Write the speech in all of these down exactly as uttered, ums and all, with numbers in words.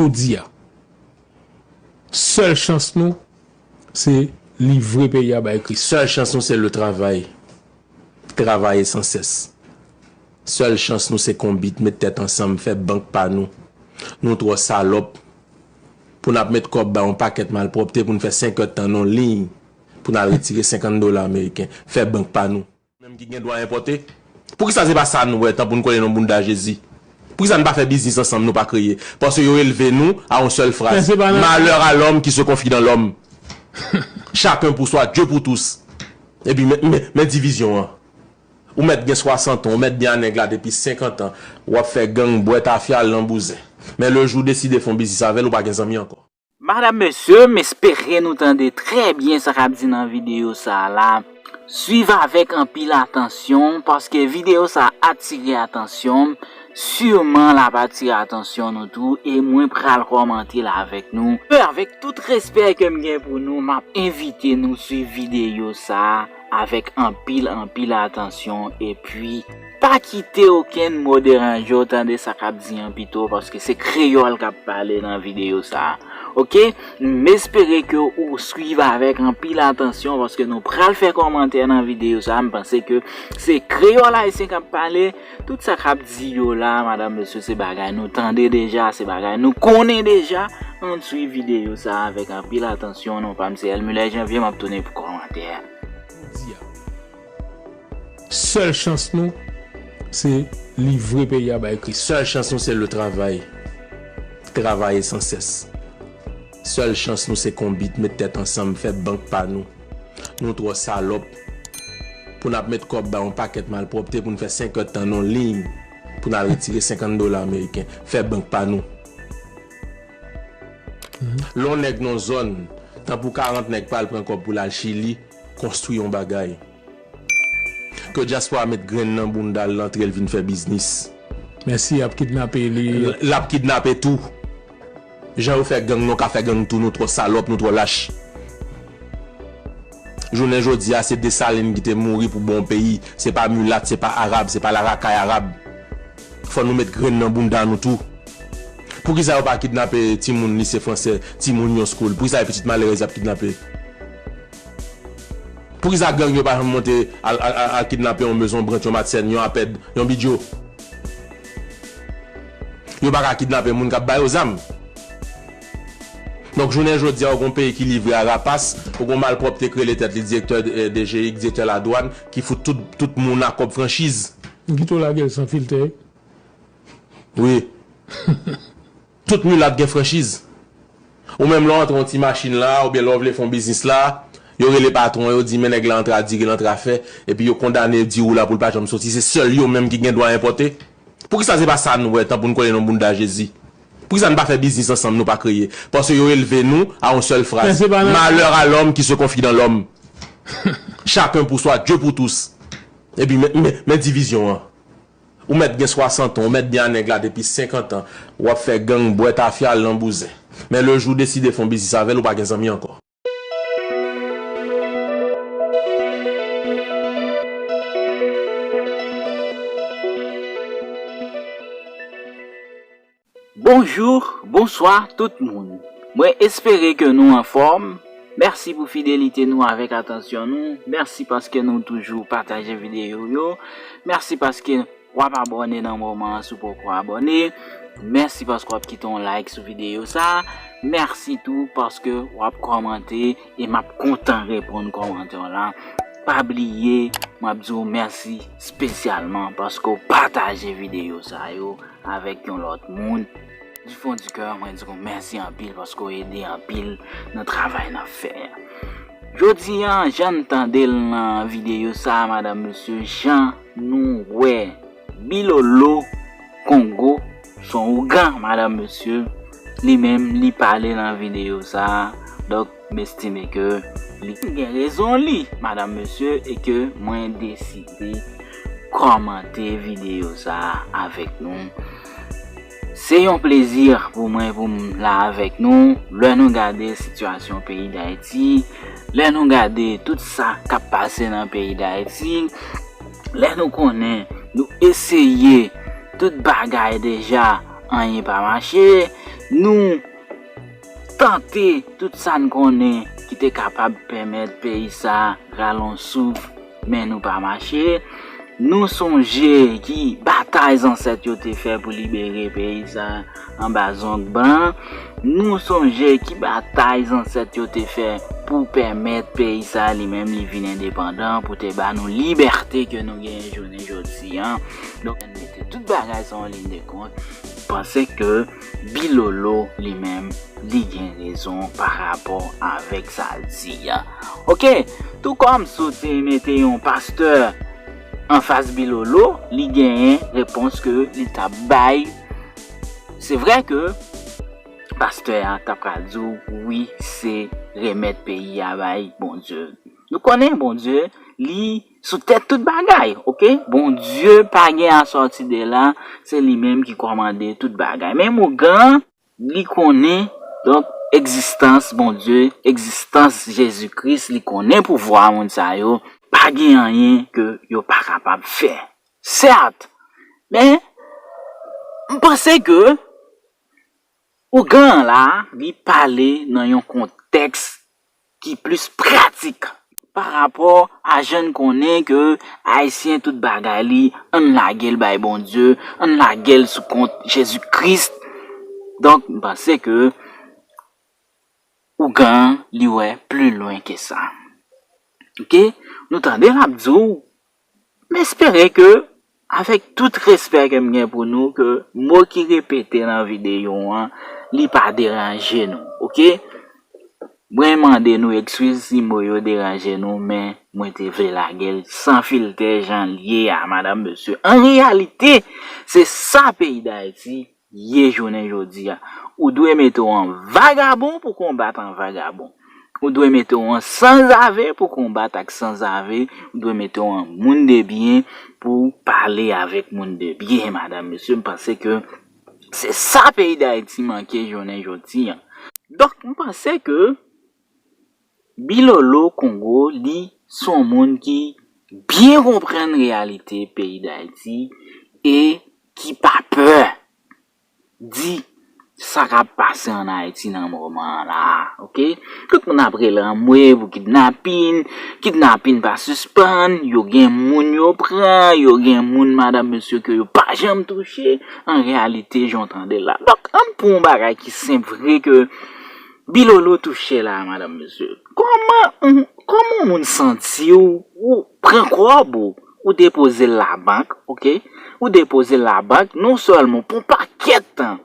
Jodi a, sèl chans nou, se livre peyi a bay Kris. Sèl chans nou, se le travay. Travay san sès. Sèl chans nou, se konbit, met tèt ansanm, fè bank pa nou. Nou twò salòp pou n ap met kòb bay yon pakèt malpwòpte pou n fè senk èdtan nan liy pou n al retire senkant dola ameriken. Fè bank pa nou. Menm ki gen dwa enpòte. Poukisa se pa sa nou wè tan pou n kole nan bounda Jezi? Poukisa n pa fè biznis ansanm, nou pa kreye? Paske yo elve nou a yon sèl fraz: Malheur à l'homme qui se confie dans l'homme. Chacun pour soi, Dieu pour tous. Epi men, men, men divizyon an. Ou mèt gen swasant an, ou mèt byen a nèg la depi senkant an, w ap fè gang, bwè tafya, al nan bouzen. Men lejou w deside fè yon biznis avè l, ou pa gen zanmi ankò. Madam, mesye, m espere nou tande trè byen sa k ap di nan videyo sa a la. Swiv avèk anpil atansyon, paske videyo sa a atire atansyon m. Siman l ap atire atansyon nou tou, e mwen pral kòmante l avèk nou. Avèk tout respè ke m gen pou nou, m ap envite nou swiv videyo sa a avèk anpil, anpil atansyon, epi pa kite okenn mo deranje w, tande sa k ap di an pito, paske se kreyòl k ap pale nan videyo sa a. Oke? M espere ke ou swiv avèk anpil atansyon, paske nou pral fè kòmantè nan videyo sa a. M panse ke se kreyòl ayisyen k ap pale. Tout sa k ap di yo la, madam, mesye, se bagay nou tande deja, se bagay nou konnen deja. Ann swiv videyo sa a avèk anpil atansyon. Non pa m se Elmuller Janvier, m ap tounen pou kòmantè a. Jodi a, sèl chans nou, se livre peyi a bay Kris. Sèl chans nou, se le travay. Travay san sès. Sèl chans nou, se konbit, met tèt ansanm, fè bank pa nou. Nou twò salòp pou n ap met kòb bay yon pakèt malpwòpte pou n fè senk èdtan nan liy pou n al retire senkant dola ameriken. Fè bank pa nou. Lè yon nèg nan zòn, tanpou karant nèg pa al pran kòb pou l al Chili, konstwi yon bagay. Ke dyaspora met grenn nan bounda l, l antre l vin fè biznis. Mèsi, y ap kidnape li. L ap kidnape tou. Jan yo fè gang, nou ka fè gang tou, nou twò salòp, nou twò lach. Jounen jodi a, se Desalin ki te mouri pou bon peyi. Se pa milat, se pa arab, se pa larakay arab. Fò nou met grenn nan bounda nou tou. Poukisa yo pa kidnape timoun lise fransè, timoun yon school? Poukisa e pitit malerèz y ap kidnape? Poukisa gang yo pa janm monte al, al, al, al kidnape yon mezon brant, yon matsèn, yon apèd, yon bidyo? Yo pa ka kidnape moun k ap ba yo zam. Donk, jounen jodi a, ou gon peyi ki livre a rapas, ou gon malpwòpte k rele tèt li direktè, eh, D G I, direktè ladwàn, ki fout tout, tout moun a kòb franchiz. Gito lage l san filtè. Wi. Tout milat gen franchiz. Ou menm lè w antre yon ti machin la, oubyen lè w vle fè yon biznis la, yo rele patwon, yo di men nèg la antre a dire, l antre a fè, epi yo kondane, yo di ou la pou l pa janm soti, se sèl yo menm ki gen dwa enpòte. Poukisa se pa sa nou wè tan pou n kole nan bounda Jezi? Poukisa n pa fè biznis ansanm, nou pa kreye? Paske yo elve nou a yon sèl fraz: Malheur à l'homme qui se confie dans l'homme. Chacun pour soi, Dieu pour tous. Epi men, men, men divizyon an. Ou mèt gen swasant an, ou mèt byen a nèg la depi senkant an, w ap fè gang, bwè tafya, al nan bouzen. Men lejou w deside fè yon biznis avè l, ou pa gen zanmi ankò. Bonjou, bonswa tout moun. Mwen espere ke nou anfòm. Mèsi pou fidelite nou avèk atansyon nou. Mèsi paske nou toujou pataje videyo yo. Mèsi paske w ap abòne nan moman an si w poko abòne. Mèsi paske w ap kite yon like sou videyo sa. Mèsi tou paske w ap kòmante e m ap kontan reponn kòmantè w la. Pa bliye, m ap di w mèsi espesyalman paske w pataje videyo sa yo avèk yon lòt moun. Du fond du cœur, mwen di w mèsi anpil paske w ede anpil nan travay n ap fè a. Jodi a, jan n tande l nan videyo sa a, madanm, mesye, jan nou wè Bilolo Kongo, se yon ougan, madanm, mesye, li menm, li pale nan videyo sa a. Donk, m estime ke li gen rezon li, madanm, mesye, e ke mwen deside kòmante videyo sa a avèk nou. Se yon plezi pou mwen pou m la avèk nou. Lè nou gade sitiyasyon peyi Dayiti, lè nou gade tout sa k ap pase nan peyi Dayiti, lè nou konnen nou eseye tout bagay deja, anyen pa mache, Nou tante tout sa n konnen ki te kapab pèmèt peyi sa rale yon souf, men nou pa mache. Nou sonje ki batay zansèt yo te fè pou libere peyi sa anba zong blan. Nou sonje ki batay zansèt yo te fè pou pèmèt peyi sa li menm li vin endepandan, pou te ba nou libète ke nou genyen jounen jodi an. Donk, mete tout bagay sa yon liy de kont, panse ke Bilolo li menm li gen rezon pa rapò avèk sa l di a. Oke, tou kòm si w te mete yon pastè anfas Bilolo, li genyen repons ke li t ap bay. Se vre ke pastè a ta pral di w, wi, se remèt peyi a bay Bondye. Nou konnen Bondye, li sou tèt tout bagay, oke? Bondye pa gen asòti de la, se li menm ki kòmande tout bagay. Men ougan, li konnen, donk, egzistans Bondye, egzistans Jezi Kris, li konnen pouvwa moun sa yo, pa gen anyen ke yo pa kapab fè. Sèt, men, m panse ke ougan an la, li pale nan yon kontèks ki plis pratik pa rapò a jan n konnen ke Ayisyen tout bagay li, ann lage l bay Bondye, ann lage l sou kont Jezi Kris. Donk, m panse ke ougan an, li wè pli lwen ke sa. Oke? Nou tande l ap di w, m espere ke, avèk tout respè ke m gen pou nou, ke mo ki repete nan videyo an, li pa deranje nou, oke? Mwen mande nou ekskiz si mo yo deranje nou, men mwen te vle lage l san filtè jan l ye a, madanm, mesye. An reyalite, se sa peyi Dayiti ye jounen jodi a. Ou dwe mete w an vagabon pou konbat an vagabon. Ou dwe mete w an sanzave pou konbat ak sanzave. Ou dwe mete w an moun de byen pou pale avèk moun de byen, madanm, mesye. M panse ke se sa peyi Dayiti manke jounen jodi a. Donk, m panse ke Bilolo Kongo, li se yon moun ki byen konprann reyalite peyi Dayiti e ki pa pè di sa k ap pase ann Ayiti nan moman an la, oke? Tout moun ap rele anmwe pou kidnapin, kidnapin pa sispann, yo gen moun yo pran, yo gen moun, madanm, mesye, ke yo pa janm touche, an reyalite, jan w tande l la. Donk, ann pran yon bagay ki senp vre ke Bilolo touche la, madanm, mesye. Kòman, kòman yon moun santi w, ou pran kòb ou, ou depoze l labank, oke? Ou depoze l labank, non sèlman pou yon pakèt tan,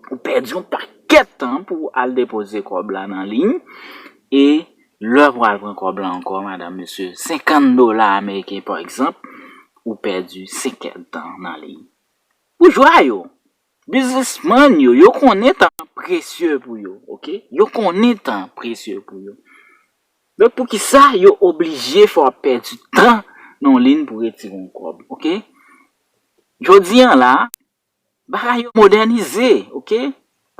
ou pèdi yon pakèt tan pou w al depoze kòb la nan liy, e lè w pral pran kòb la ankò, madanm, mesye, senkant dola ameriken, pa egzanp, ou pèdi senk èdtan nan liy. Boujwa yo, biznismann yo, yo konnen tan presye pou yo, oke? Yo konnen tan presye pou yo. Donk, poukisa yo oblije fè w ap pèdi tan nan yon liy pou retire yon kòb, oke? Jodi an la, bagay yo modènize, oke?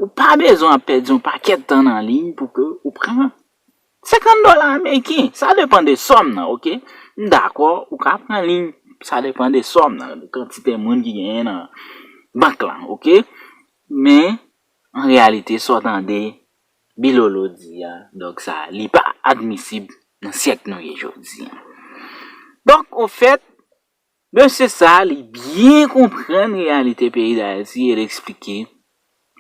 Ou pa bezwen ap pèdi yon pakèt tan nan liy pou ke ou pran senkant dola ameriken. Sa depann de sòm nan, oke? M dakò, ou ka pran liy, sa depann de sòm nan, de kantite moun ki genyen nan bank lan, oke? Men, an reyalite, sa w tande Bilolo di a, donk sa, li pa admisib nan syèk nou ye jodi a. Donk, ofèt, mesye sa, li byen konprann reyalite peyi Dayiti e l eksplike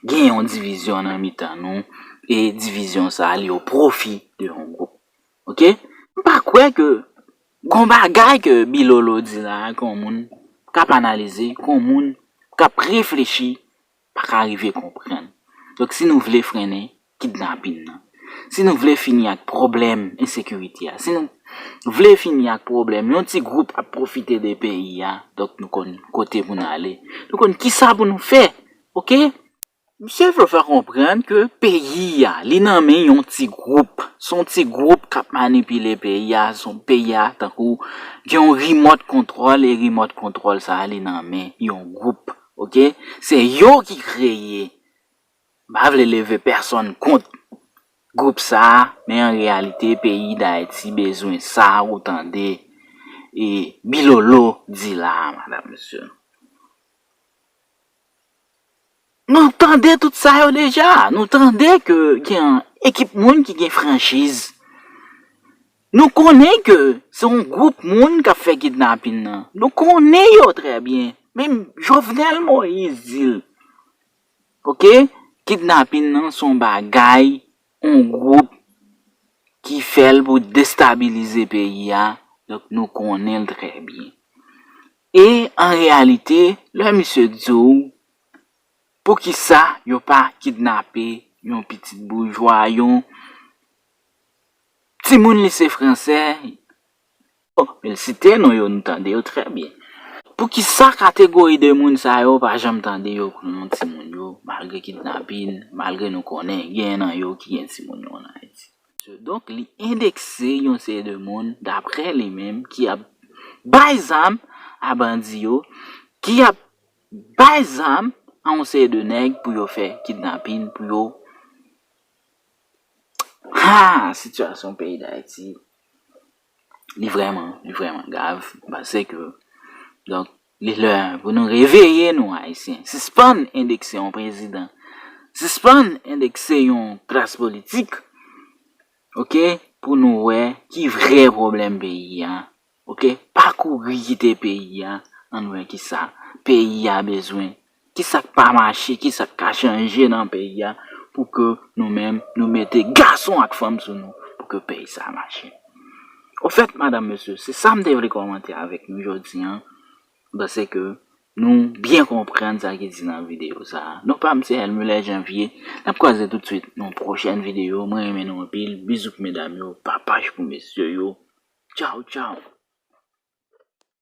gen yon divizyon nan mitan nou, e divizyon sa, li o pwofi de yon gwoup. Oke? M pa kwè ke gon bagay ke Bilolo di la, ke yon moun k ap analize, ke yon moun k ap reflechi, pa ka rive konprann. Donk, si nou vle frennen kidnapin nan, si nou vle fini ak pwoblèm ensekirite a, si nou vle fini ak pwoblèm yon ti gwoup ap pwofite de peyi a, donk nou konn kote pou n ale. Nou konn kisa pou nou fè. Oke? Misye vle fè konprann ke peyi a, li nan men yon ti gwoup. Se yon ti gwoup k ap manipile peyi a, se yon peyi a, tankou gen yon remote control, e remote control sa a, li nan men yon gwoup. Oke? Se yo ki kreye. M pa vle leve pèsonn kont gwoup sa a, men an reyalite, peyi Dayiti bezwen sa ou tande e Bilolo di la a, madanm, mesye. Nou tande tout sa yo deja. Nou tande ke gen ekip moun ki gen franchiz. Nou konnen ke se yon gwoup moun k ap fè kidnapin nan. Nou konnen yo trè byen. Menm Jovenel Moïse di l. Oke? Kidnapin nan se yon bagay, yon gwoup ki fè l pou destabilize peyi a. Donk, nou konnen l trè byen. E, an reyalite, lè misye di w, poukisa yo pa kidnape yon pitit boujwa, yon timoun lise fransè? Bon, men l site non yo, nou tande yo trè byen. Poukisa kategori de moun sa yo pa janm tande yo pran yon timoun yo, malgre kidnapin, malgre nou konnen gen nan yo ki gen timoun yo an Ayiti? Donk, li endekse yon seri de moun, daprè li menm, ki ap bay zam a bandi yo, ki ap bay zam a yon seri de nèg pou yo fè kidnapin, pou yo... Ha! Sitiyasyon peyi Dayiti, li vrèman, li vrèman grav, paske, donk, li lè pou nou reveye nou, Ayisyen. Sispann endekse yon prezidan. Sispann endekse yon klas politik, oke, pou nou wè ki vrè pwoblèm peyi a. Oke, pa kouri kite peyi a, ann wè kisa peyi a bezwen, kisa k pa mache, kisa k ka chanje nan peyi a, pou ke nou menm, nou mete gason ak fanm sou nou, pou ke peyi sa a mache. Ofèt, madanm, mesye, se sa m te vle kòmante avèk nou jodi a. M panse ke nou byen konprann sa ki di nan videyo sa a. Non pa m se Elmuller Janvier. N ap kwaze toutswit nan yon pwochèn videyo. Mwen renmen nou anpil. Bizou pou medam yo, papaj pou mesye yo. Tchaw, tchaw.